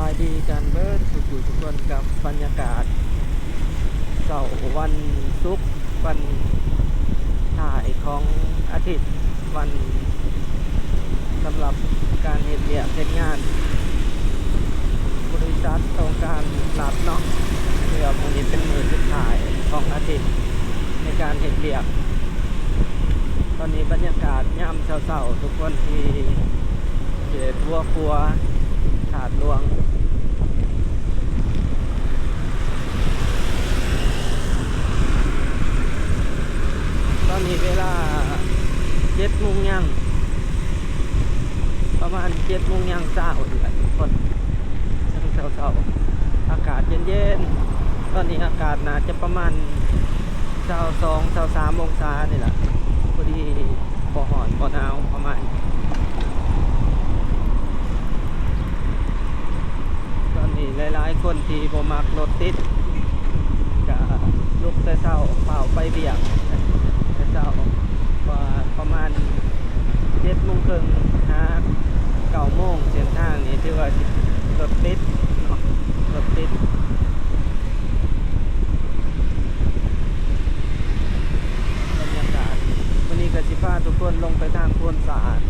ສະບາຍດີກັນເບິດທຸກຜູ້ທຸກຄົນ ກັບບັນຍາກາດເຊົ້າວັນສຸກ ວັນທ້າຍຂອງອາທິດ ວັນສຳລັບການເຮັດວຽກເຮັດງານ ບໍລິສັດ ໂຄງການລັດເນາະ ເພື່ອມື້ນີ້ເປັນມື້ສຸດທ້າຍຂອງອາທິດໃນການເຮັດວຽກ. ຕອນນີ້ບັນຍາກາດຍາມເຊົ້າໆ ທຸກຄົນທີ່ເຂດຫົວຂົວທາດຫຼວງ. ຕອນນີ້ເວລາເຈັດໂມງຍ່າງ ປະມານເຈັດໂມງຍ່າງຊາວນີ້ແຫຼະທຸກຄົນ ເຊົ້າໆ ອາກາດເຢັນໆ ຕອນນີ້ອາກາດໜ້າຈະປະມານຊາວສອງ ຊາວສາມອົງສານີ້ແຫຼະ ພໍດີ ບໍ່ຮ້ອນບໍ່ໜາວປະມານ. ຕອນນີ້ຫຼາຍໆຄົນທີ່ບໍ່ມັກລົດຕິດ ກະລຸກແຕ່ເຊົ້າ ຟ້າວໄປວຽກແຕ່ເຊົ້າ ວ່າປະມານເຈັດໂມງເຄິ່ງຫາເກົ້າໂມງ ເສັ້ນທາງນີ້ຖືວ່າຊິລົດຕິດເນາະ ລົດຕິດ. ບັນຍາກາດ ມື້ນີ້ກະຊິພາທຸກຄົນລົງໄປທາງໂພນສະອາດ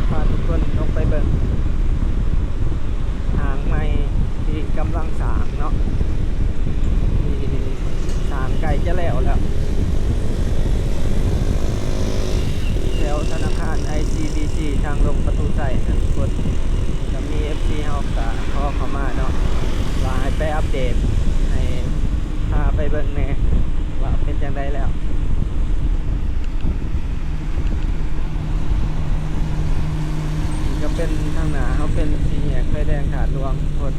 ພາທຸກຄົນລົງໄປເບິ່ງຫ້າງໃໝ່ທີ່ກຳລັງສ້າງເນາະ ທີ່ສ້າງໃກ້ຈະແລ້ວແລ້ວ ແຖວທະນາຄານ ໄອຊີບີຊີ ທາງລົງປະຕູໄຊນະທຸກຄົນ. ກະມີເອັຟຊີເຮົາກະຂໍເຂົ້າມາເນາະ ວ່າໃຫ້ໄປອັບເດດ ໃຫ້ພາໄປເບິ່ງແດ່ວ່າເປັນຈັ່ງໃດແລ້ວ. ນີ້ກະເປັນທາງໜ້າເຮົາເປັນສີ່ແຍກໄຟແດງທາດຫຼວງພຸ້ນ.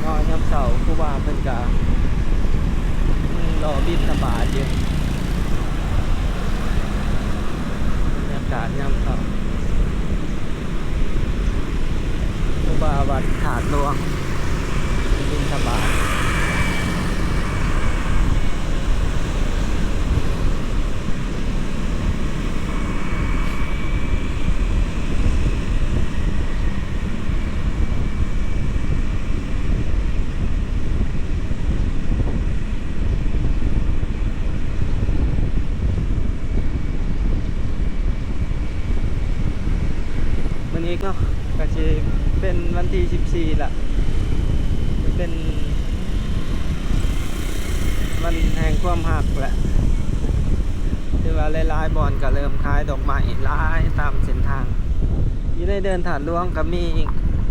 ເນາະ ຍາມເຊົ້າຄູບາເພິ່ນກະ ອືມ ລໍບິນທະບາດຢູ່ ບັນຍາກາດຍາມເຊົ້າ ຄູບາວັດທາດຫຼວງບິນທະບາດ. ມື້ນີ້ເນາະ ກະຊິເປັນວັນທີສິບສີ່ລະ ເປັນວັນແຫ່ງຄວາມຮັກແຫຼະ ຖືວ່າຫຼາຍໆບ່ອນກະເລີ່ມຂາຍດອກໄມ້ຫຼາຍຕາມເສັ້ນທາງ. ຢູ່ໃນເດີ່ນທາດຫຼວງກະມີ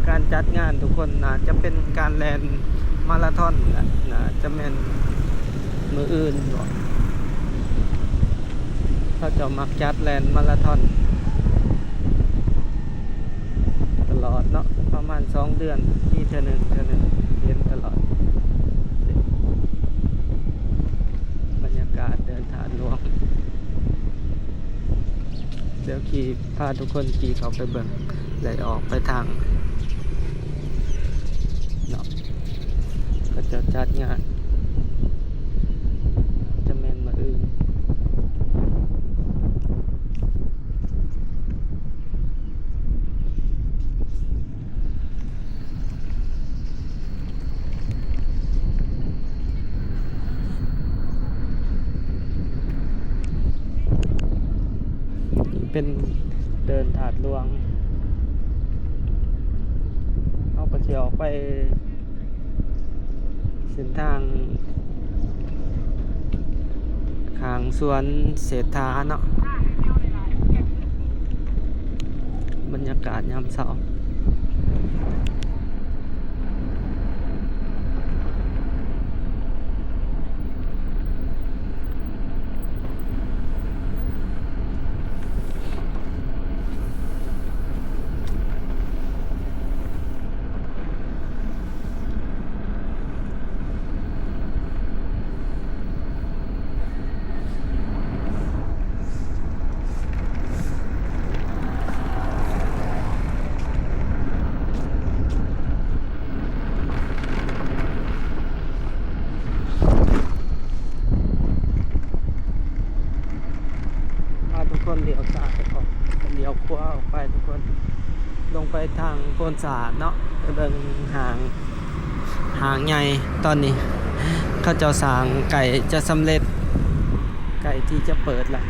ການຈັດງານທຸກຄົນ ໜ້າຈະເປັນການແລ່ນມາລາທອນແຫຼະ ໜ້າຈະແມ່ນມື້ອື່ນບໍ ເຂົາເຈົ້າມັກຈັດແລ່ນມາລາທອນຕະຫຼອດເນາະ ປະມານສອງເດືອນມີເທື່ອໜຶ່ງ ເທື່ອໜຶ່ງ ເຫັນຕະຫຼອດ. ບັນຍາກາດເດີ່ນທາດຫຼວງ ດຽວຂີ່ ພາທຸກຄົນຂີ່ເຂົ້າໄປເບິ່ງ ແລະ ອອກໄປທາງເນາະ ເຂົາເຈົ້າຈັດງານ ຈະແມ່ນມື້ອື່ນ. ເປັນເດີ່ນທາດຫຼວງ ຊິອອກໄປເສັ້ນທາງຂ້າງສວນເສດຖາເນາະ, ບັນຍາກາດຍາມເຊົ້າ. ພາທຸກຄົນລ້ຽວຊ້າຍອອກ, ລ້ຽວຂວາອອກໄປທຸກຄົນ, ລົງໄປທາງໂພນສະອາດເນາະ, ໄປເບິ່ງຫ້າງ, ຫ້າງໃຫຍ່. ຕອນນີ້ເຂົາເຈົ້າສ້າງໃກ້ຈະສຳເລັດ, ໃກ້ທີ່ຈະເປີດລະ.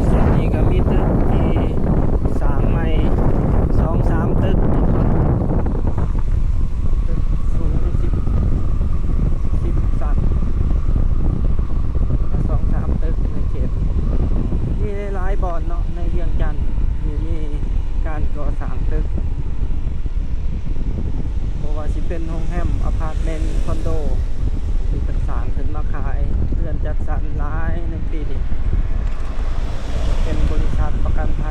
ເສັ້ນນີ້ກໍມີຕຶກທີ່ສ້າງໃໝ່ສອງສາມຕຶກ, ຕຶກສູງສິບ ສິບຊັ້ນ ສອງສາມຕຶກໃນເຂດນີ້. ມີຫຼາຍໆບ່ອນເນາະ ໃນວຽງຈັນທີ່ມີການກໍ່ສ້າງຕຶກ. ບໍ່ວ່າຊິເປັນໂຮງແຮມ, ອາພາດເມັນ, ຄອນໂດ ທີ່ເພິ່ນສ້າງຂຶ້ນມາຂາຍ, ເຮືອນຈັດສັນຫຼາຍໃນປີນີ້, ເປັນບໍລິສັດປະກັນໄພ.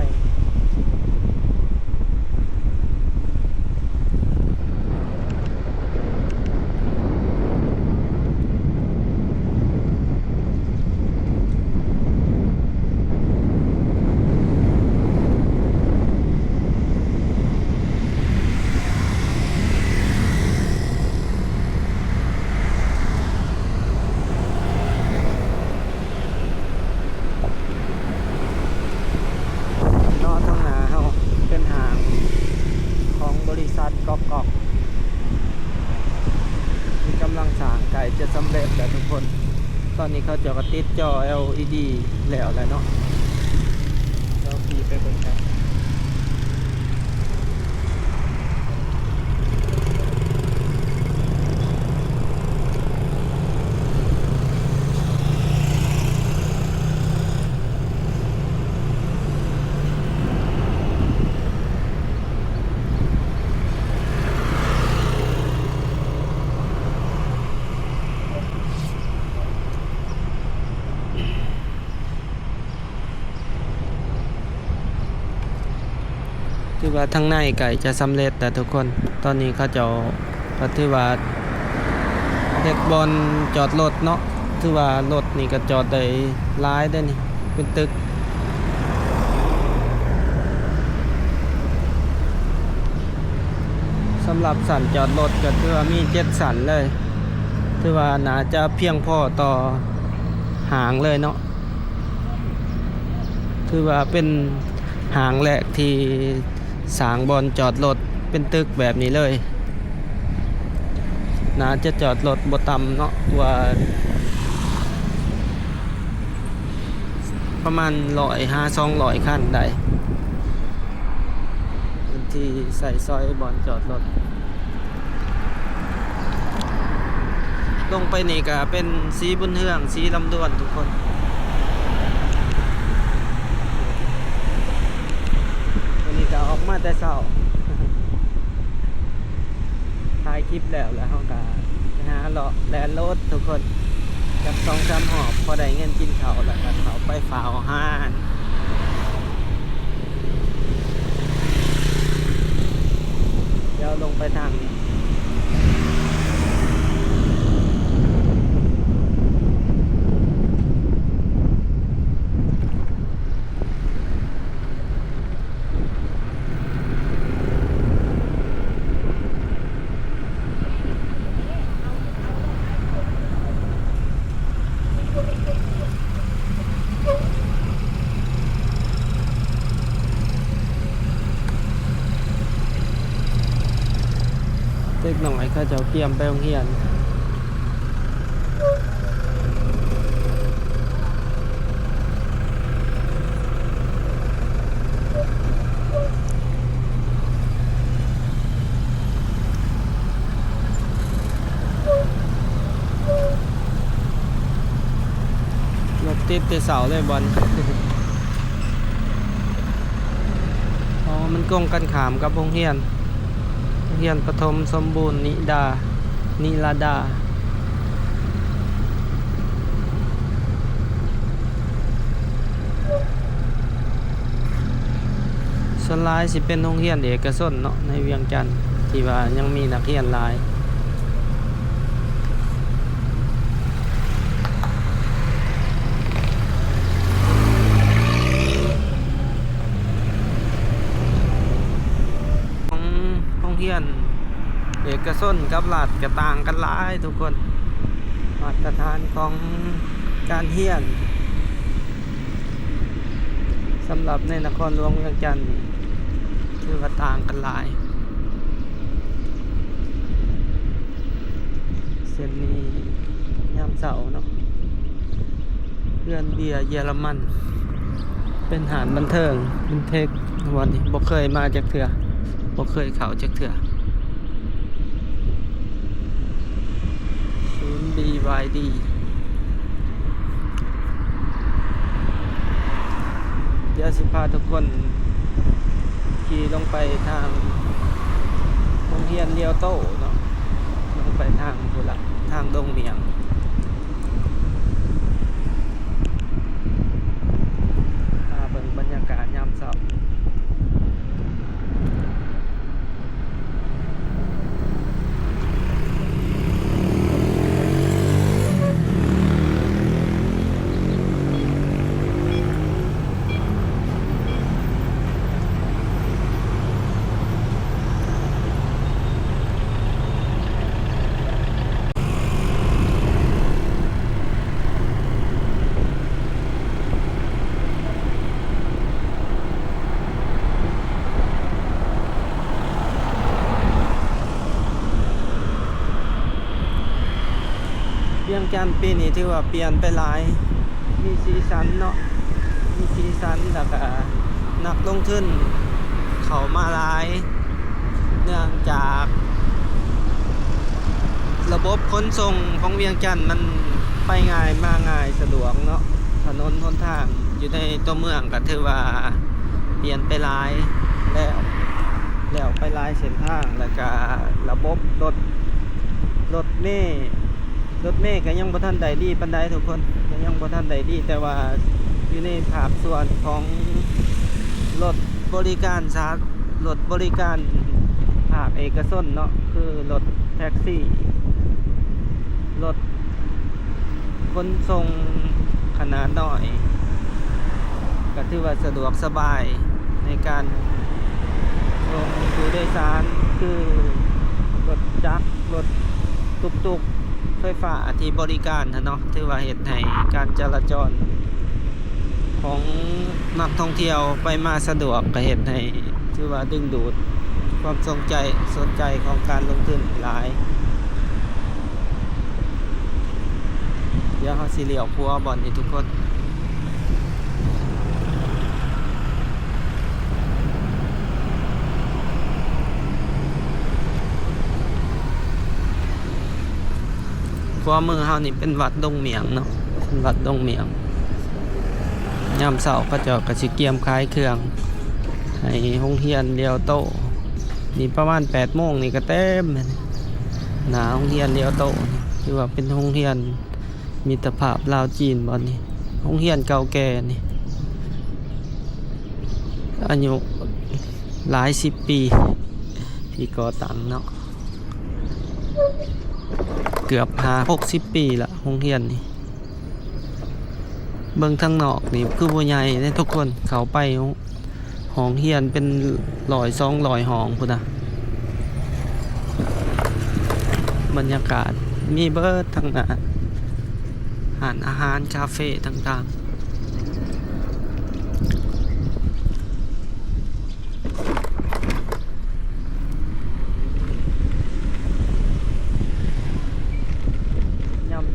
ເນາະ ທາງໜ້າເຮົາເປັນຫ້າງຂອງບໍລິສັດກອກກອກ ທີ່ກຳລັງສ້າງໃກ້ຈະສຳເລັດແລ້ວທຸກຄົນ. ຕອນນີ້ເຂົາເຈົ້າກໍຕິດຈໍ ແອລອີດີ ແລ້ວແຫຼະເນາະ, ດຽວຂີ່ໄປເບິ່ງກັນ. ຖືວ່າທາງໃນໃກ້ຈະສຳເລັດແລ້ວທຸກຄົນ. ຕອນນີ້ເຂົາເຈົ້າກໍຖືວ່າເຮັດບ່ອນຈອດລົດເນາະ, ຖືວ່າລົດນີ້ກໍຈອດໄດ້ຫຼາຍເດ້ນີ້, ເປັນຕຶກ. ສຳລັບຊັ້ນຈອດລົດກໍຖືວ່າມີເຈັດຊັ້ນເລີຍ, ຖືວ່າໜ້າຈະພຽງພໍຕໍ່ຫ້າງເລີຍເນາະ. ຖືວ່າເປັນຫ້າງແລກທີ່ສ້າງບ່ອນຈອດລົດເປັນຕຶກແບບນີ້ເລີຍ. ໜ້າຈະຈອດລົດບໍ່ຕ່ຳເນາະ ວ່າປະມານຮ້ອຍຫາສອງຮ້ອຍຄັນໄດ້. ເປັນທີ່ໃຊ້ສອຍບ່ອນຈອດລົດ. ລົງໄປນີ້ກະເປັນສີບຸນເຮືອງ ສີລຳດວນທຸກຄົນ. ມື້ນີ້ກະອອກມາແຕ່ເຊົ້າ ຖ່າຍຄລິບແລ້ວ ແລ້ວເຮົາກະໄປຫາເລາະແລ່ນລົດທຸກຄົນ. ຈັກສອງສາມຮອບ ພໍໄດ້ເງິນກິນເຂົ້າ ແລ້ວກໍເຂົ້າໄປເຝົ້າຮ້ານ. ດຽວລົງໄປທາງນີ້. ເດັກນ້ອຍເຂົາເຈົ້າກຽມໄປໂຮງຮຽນ. ລົດຕິດແຕ່ເຊົ້າເລີຍບ່ອນ. ອໍ ມັນກົງກັນຂ້າມກັບໂຮງຮຽນ ໂຮງຮຽນປະຖົມສົມບູນນິດາ ນິລະດາ. ສ່ວນຫຼາຍຊິເປັນໂຮງຮຽນເອກະຊົນເນາະ ໃນວຽງຈັນ ທີ່ວ່າຍັງມີນັກຮຽນຫຼາຍ. ຂອງໂຮງຮຽນເອກະຊົນກັບລັດກໍຕ່າງກັນຫຼາຍທຸກຄົນ. ມາດຕະຖານຂອງການຮຽນ ສຳລັບໃນນະຄອນຫຼວງວຽງຈັນນີ້ ຖືວ່າຕ່າງກັນຫຼາຍ. ເສັ້ນນີ້ຍາມເຊົ້າເນາະ ເຮືອນເບຍເຢຍລະມັນ ເປັນຮ້ານບັນເທີງ ເປັນເທັກ ວັນນີ້ບໍ່ເຄີຍມາຈັກເທື່ອ ບໍ່ເຄີຍເຂົ້າຈັກເທື່ອ. ສູນ ບີວາຍດີ ດຽວຊິພາທຸກຄົນຂີ່ລົງໄປທາງໂຮງຮຽນລຽວໂຕ້ເນາະ ລົງໄປທາງພຸ້ນລະ ທາງດົງໝຽງ. ພາເບິ່ງບັນຍາກາດຍາມເຊົ້າ. ວຽງຈັນປີນີ້ຖືວ່າປ່ຽນໄປຫຼາຍ ມີສີສັນເນາະ ມີສີສັນ ແລ້ວກະນັກລົງທຶນເຂົ້າມາຫຼາຍ ເນື່ອງຈາກລະບົບຂົນສົ່ງຂອງວຽງຈັນມັນໄປງ່າຍມາງ່າຍ ສະດວກເນາະ ຖະໜົນຫົນທາງຢູ່ໃນຕົວເມືອງກໍຖືວ່າປ່ຽນໄປຫຼາຍແລ້ວ ແລ້ວໄປຫຼາຍເສັ້ນທາງ ແລ້ວກະລະບົບລົດ ລົດເມ ລົດເມກໍຍັງບໍ່ທັນໄດ້ດີປານໃດທຸກຄົນ ກໍຍັງບໍ່ທັນໄດ້ດີ ແຕ່ວ່າຢູ່ໃນພາກສ່ວນຂອງລົດບໍລິການສາ ລົດບໍລິການພາກເອກະຊົນເນາະ ຄືລົດແທັກຊີ ລົດຂົນສົ່ງຂະໜາດນ້ອຍ ກໍຖືວ່າສະດວກສະບາຍໃນການສົ່ງຜູ້ໂດຍສານ ຄືລົດຈັກ ລົດຕຸກໆ ໄຟຟ້າທີ່ບໍລິການຫັ້ນເນາະ ຖືວ່າເຮັດໃຫ້ການຈະລາຈອນຂອງນັກທ່ອງທ່ຽວໄປມາສະດວກ ກໍເຮັດໃຫ້ຖືວ່າດຶງດູດຄວາມສົນໃຈ ສົນໃຈຂອງການລົງທຶນຫຼາຍ. ດຽວເຮົາຊິລ້ຽວຂວາບ່ອນນີ້ທຸກຄົນ. ຂວາມືເຮົານີ້ເປັນວັດດົງໝຽງເນາະ ເປັນວັດດົງໝຽງ. ຍາມເຊົ້າເຂົາເຈົ້າກໍຊິກຽມຂາຍເຄື່ອງໃຫ້ໂຮງຮຽນລຽວໂຕ້. ນີ້ປະມານແປດໂມງນີ້ກໍເຕັມ ໜ້າໂຮງຮຽນລຽວໂຕ້ ຖືວ່າເປັນໂຮງຮຽນ ມິດຕະພາບລາວຈີນບ່ອນນີ້ ໂຮງຮຽນເກົ່າແກ່ນີ້ ອາຍຸຫຼາຍສິບປີທີ່ກໍ່ຕັ້ງເນາະ ເກືອບຫ້າຫົກສິບປີລະ ໂຮງຮຽນນີ້. ເບິ່ງທາງນອກນີ້ຄືບໍ່ໃຫຍ່ເດ້ທຸກຄົນ ເຂົ້າໄປ ຫ້ອງຮຽນເປັນຮ້ອຍສອງຮ້ອຍຫ້ອງພຸ້ນນະ. ບັນຍາກາດມີເບິດທັງນັ້ນ ຮ້ານອາຫານ ຄາເຟຕ່າງໆ. ຍາມ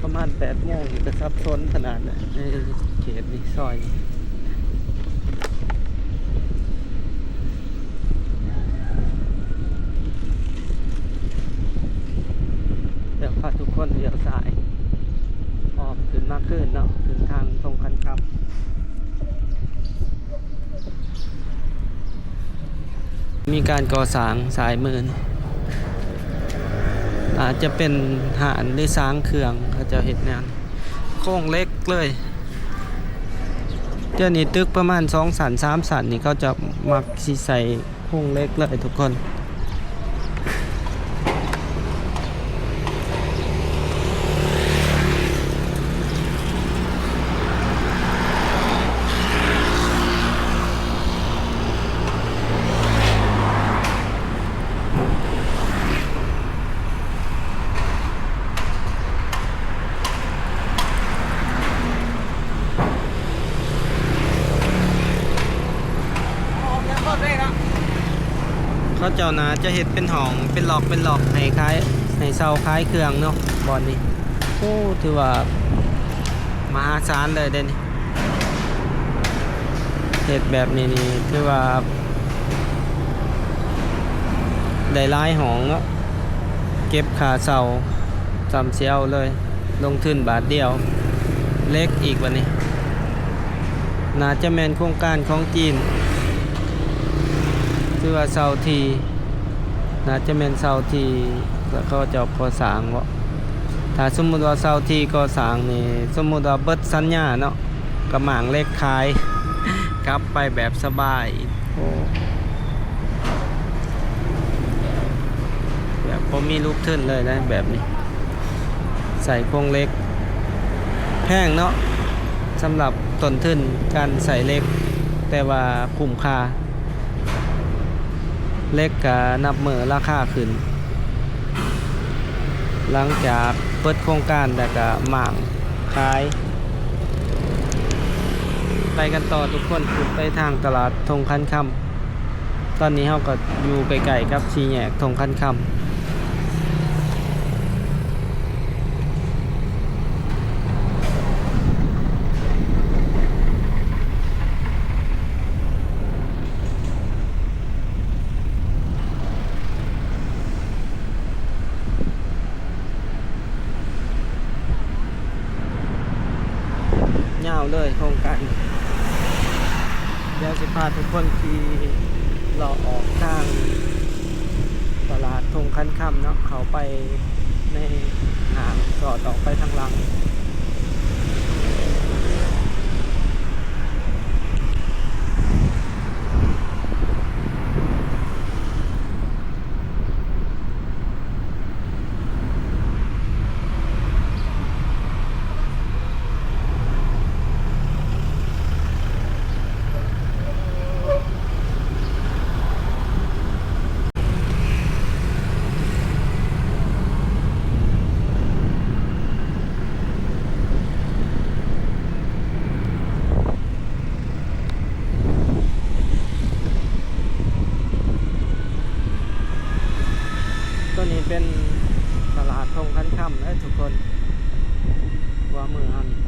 ປະມານແປດໂມງນີ້ກໍສັບສົນຂະໜາດນະ ໃນເຂດນີ້ ຊອຍນີ້. ດຽວພາທຸກຄົນລ້ຽວຊ້າຍ ອ້ອມຂຶ້ນມາຄືນເນາະ ຂຶ້ນທາງທົ່ງຄັນຄຳ. ມີການກໍ່ສ້າງສາຍມືນີ້ ອາດຈະເປັນຮ້ານ ຫຼື ຊ່າງເຄື່ອງ ເຂົາເຈົ້າເຮັດແນວນີ້ ໂຄງເຫຼັກເລີຍ. ດຽວນີ້ຕຶກປະມານສອງຊັ້ນ ສາມຊັ້ນນີ້ ເຂົາເຈົ້າມັກຊິໃສ່ໂຄງເຫຼັກເລີຍທຸກຄົນ. ເຂົາເຈົ້າໜ້າຈະເຮັດເປັນຫ້ອງ ເປັນລັອກ ເປັນລັອກ ໃຫ້ຂາຍ ໃຫ້ເຊົ່າຂາຍເຄື່ອງເນາະ ບ່ອນນີ້. ໂອ້ ຖືວ່າມະຫາສານເລີຍເດ້ນີ້. ເຮັດແບບນີ້ນີ້ຖືວ່າໄດ້ຫຼາຍຫ້ອງເນາະ ເກັບຄ່າເຊົ່າ ສ່ຳຊິເອົາເລີຍ ລົງທຶນບາດດຽວ. ເຫຼັກອີກບັດນີ້ ໜ້າຈະແມ່ນໂຄງການຂອງຈີນ ຖືວ່າເຊົ່າທີ່ ໜ້າຈະແມ່ນເຊົ່າທີ່ ແລ້ວເຂົາເຈົ້າກໍ່ສ້າງເບາະ. ຖ້າສົມມຸດວ່າເຊົ່າທີ່ກໍ່ສ້າງນີ້ ສົມມຸດວ່າເບິດສັນຍາເນາະ ກໍມ້າງເຫຼັກຂາຍ ກັບໄປແບບສະບາຍ. ໂອ້ ແບບບໍ່ມີລູກທຶນເລີຍນະ ແບບນີ້ ໃສ່ໂຄງເຫຼັກ ແພງເນາະ ສຳລັບຕົ້ນທຶນການໃສ່ເຫຼັກ ແຕ່ວ່າຄຸ້ມຄ່າ. ເຫຼັກກະນັບມື້ລາຄາຂຶ້ນ ຫຼັງຈາກເປີດໂຄງການແລ້ວກະມ້າງຂາຍ. ໄປກັນຕໍ່ທຸກຄົນ ຂຶ້ນໄປທາງຕະຫຼາດທົ່ງຄັນຄຳ. ຕອນນີ້ເຮົາກໍຢູ່ໃກ້ໆກັບສີ່ແຍກທົ່ງຄັນຄຳ. ຍາວເລີຍໂຄງການ. ດຽວຊິພາທຸກຄົນຂີ່ເລາະອອກທາງຕະຫຼາດທົ່ງຄັນຄຳເນາະ ເຂົ້າໄປໃນຫ້າງ ສອດອອກໄປທາງຫຼັງ. ໂຕນີ້ເປັນຕະຫຼາດທົ່ງຄັນຄຳເດີທຸກຄົນ ຂວາມືເຮົານີ້.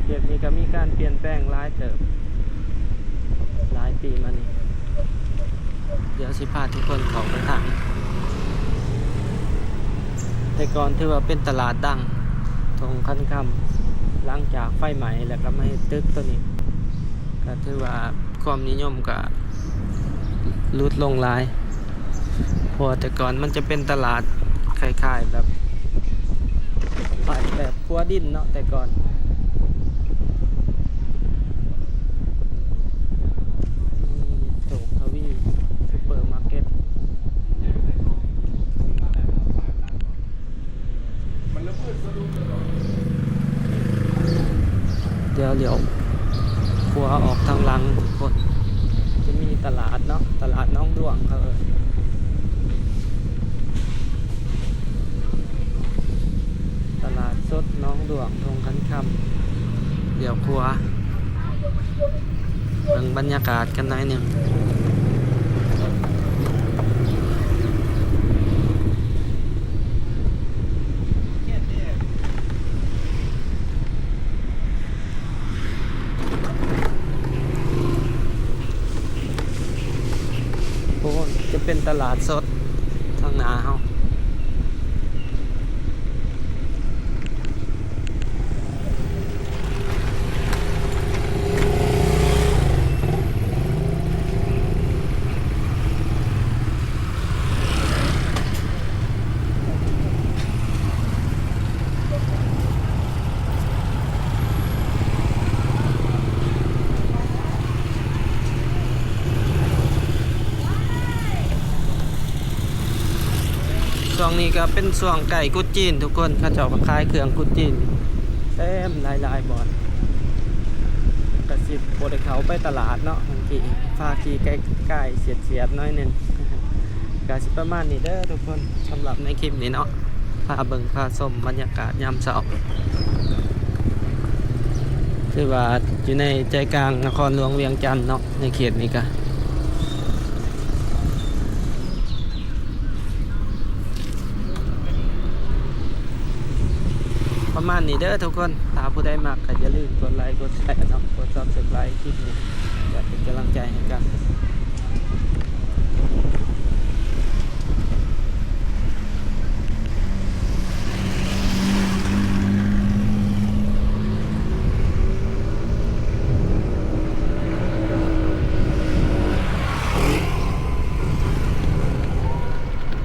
ເຂດນີ້ກໍມີການປ່ຽນແປງຫຼາຍເຕີບ ຫຼາຍປີມານີ້. ດຽວຊິພາທຸກຄົນເຂົ້າໄປທາງ ແຕ່ກ່ອນຖືວ່າເປັນຕະຫຼາດດັງທົ່ງຄັນຄຳ ຫຼັງຈາກໄຟໄໝ້ແລ້ວກໍມາເຮັດຕຶກໂຕນີ້ ກໍຖືວ່າຄວາມນິຍົມກໍຫຼຸດລົງຫຼາຍ ເພາະວ່າແຕ່ກ່ອນມັນຈະເປັນຕະຫຼາດຄ້າຍໆແບບ ໄປແບບຄົວດິນເນາະແຕ່ກ່ອນ. ນີ້ໂສກທະວີຊຸບເປີມາເກັດ. ດຽວລ້ຽວຂົວອອກທາງຫຼັງທຸກຄົນ ຈະມີຕະຫຼາດເນາະ ຕະຫຼາດໜອງດ້ວງເຂົາເອີ້ນ ຕະຫຼາດສົດໜອງດ້ວງ ທົ່ງຂັນຄຳ. ລ້ຽວຂົວ ເບິ່ງບັນຍາກາດກັນໜ້ອຍໜຶ່ງ. ໂອ້ ຈະເປັນຕະຫຼາດສົດທາງໜ້າເຮົາ. ຊ່ວງນີ້ກໍເປັນຊ່ວງໃກ້ກຸດຈີນທຸກຄົນ ເຂົາເຈົ້າກໍຂາຍເຄື່ອງກຸດຈີນເຕັມຫຼາຍໆບ່ອນ. ກໍຊິບໍ່ໄດ້ເຂົ້າໄປຕະຫຼາດເນາະ ບາງທີພາຂີ່ໄກໆສຽດໆໜ້ອຍໜຶ່ງ. ກໍຊິປະມານນີ້ເດີທຸກຄົນ ສຳລັບໃນຄລິບນີ້ເນາະ ພາເບິ່ງພາຊົມບັນຍາກາດຍາມເຊົ້າ ຖືວ່າຢູ່ໃນໃຈກາງນະຄອນຫຼວງວຽງຈັນເນາະ ໃນເຂດນີ້ກະປະມານນີ້ເດີທຸກຄົນ. ຖ້າຜູ້ໃດມັກກໍຢ່າລືມກົດໄລກົດແຊເນາະ ກົດ Subscribe ຄລິບນີ້ ເພື່ອເປັນກຳລັງໃຈໃຫ້ກັນ.